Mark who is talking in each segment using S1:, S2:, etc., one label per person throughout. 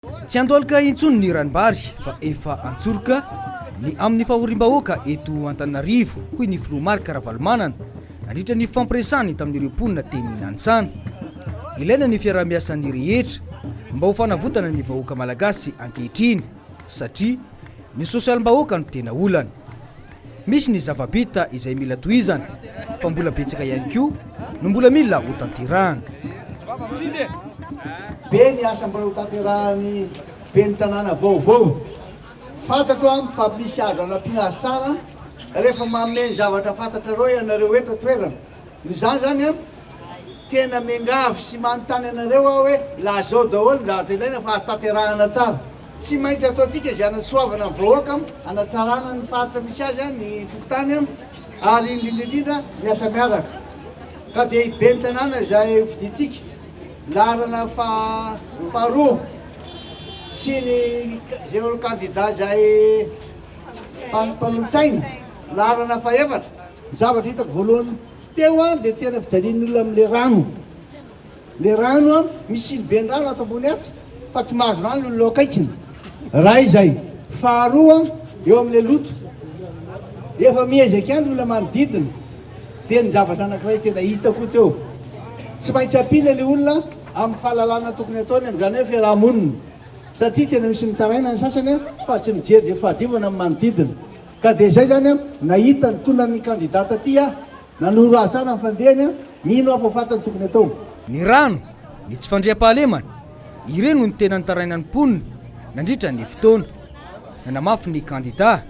S1: Tsy andohalika intsony ny ranombary fa efa antsoroka ny amin'ny fahoriam-bahoaka eto Antananarivo, hoy ny filoha Marc Ravalomanana nandritra ny fifampiresahany tamin'ireo mponina teny Nanisana. Ilaina ny fiaraha-miasan'ny rehetra mba ho fanavotana ny vahoaka malagasy ankehitriny satria ny sosialim-bahoaka no tena olana. Misy ny zava-bita izay mila tohizana fa mbola betsaka ihany koa no mbola mila hotanterahana.
S2: Be ny asa mbola hotanterahan'ny ben'ny tanàna vaovao. Fantatro an fa misy azo anampiana azy tsara rehefa manome ny zavatra fantatrareo ianareo eto an-toerana. Noho izany izany an, tena miangavy sy manontany anareo aho hoe lazao daholo ny zavatra ilaina fa azo tanterahana tsara. Tsy maintsy ataontsika izay hanasoavana ny vahoaka, hanatsarana ny faritra misy azy, ny fokontany ary indrindra indrindra miasa miaraka. Ka dia i ben'ny tanàna izay hofidintsika, laharana faharoa sy ny izay ireo kandida izay mpanolotsaina, laharana fahefatra. Ny zavatra hitako voalohany teo dia tena fijalian'ny olona amin'ilay rano. Le rano an, misy siniben-drano ato ambony ato fa tsy mahazo rano ny olona eo akaikiny. Ray izay. Faharoa an, eo amin'ilay loto. Efa miezaka ihany ny olona manodidina. Dia ny zavatra anankiray tena hitako teo. Tsy maintsy ampiana ilay olona amin'ny fahalalana tokony ataony amin'izany hoe fiaraha-monina. Satria tena misy mitaraina ny sasany fa tsy mijery izay fahadiovana amin'ny manodidina. Ka dia izay izany an, nahita ny tonan'ny kandida taty aho. Nanoro azy tsara ny fandehany an, mino aho fa ho fantany
S1: tokony atao. Ny rano, ny tsy fandriampahalemana, ireny no tena nitarainan'ny mponina nandritra ny fotoana. Nanamafy ny kandida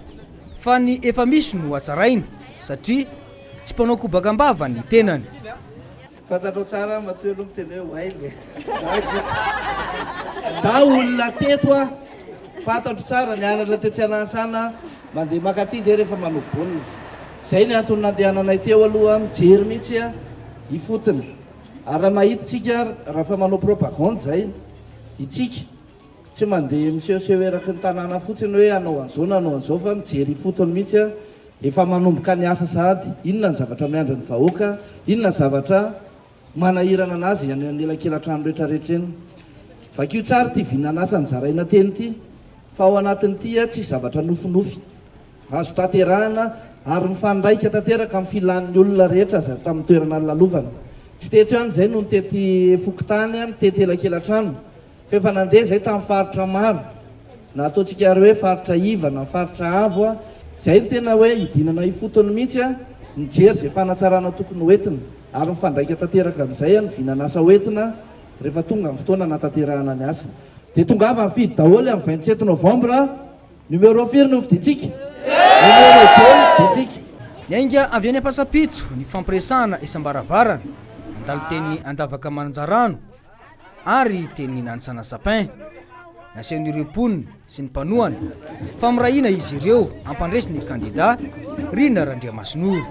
S1: fa ny efa misy no hatsaraina satria tsy mpanao kobaka am-bava ny tenany.
S2: Fantatrao tsara matoa aloha miteny hoe oil e. Za olona teto a, fantatro tsara, nianatra tetsy Anansana, mandeha mankaty zay rehefa manao baolina. Zay ny antony nandehananay teo aloha mijery mihitsy ifotony. Ary raha mahita tsika raha fa manao propagande zay itsika, tsy mandeha misehoseho eraky ny tanàna fotsiny hoe hanao an'izao na hanao an'izao fa mijery ifotony mihitsy. Efa manomboka ny asa sahady, inona ny zavatra miandry ny vahoaka, inona ny zavatra manahirana anazy any anelakelantrano rehetra rehetra eny. Vakio tsara ity vinan'asa nozaraina teny ity fa ao anatin'ity tsisy zavatra nofinofy. Azo tanterahina ary mifandraika tanteraka amin'ny filan'ny olona rehetra izay tamin'ny toerana nilalovana. Tsy teto ihany izay no nitety fokontany, nitety elakelantrano. Fa efa nandeha izay tamin'ny faritra maro, na ataontsika ary hoe faritra iva na faritra avo, izay no tena hoe hidinana ifotony mihitsy, mijery izay fanatsarana tokony ho entina, ary mifandraika tanteraka amin'izay ny vinan'asa ho entina rehefa tonga ny fotoana hanatanterahana ny asa. Dia tongava mifidy daholo amin'ny 27 novembre, numéro firy no fidintsika? Numéro deux no fidintsika.
S1: Niainga avy any Ampasampito ny fampiresahana isam-baravarana, nandalo teny Andavaka Mananjarano, ary teny Nanisana Sapin. Nasehon'ireo mponina sy ny mpanohana fa miray hina izy ireo hampandresy ny kandida Rina Randriamasinoro.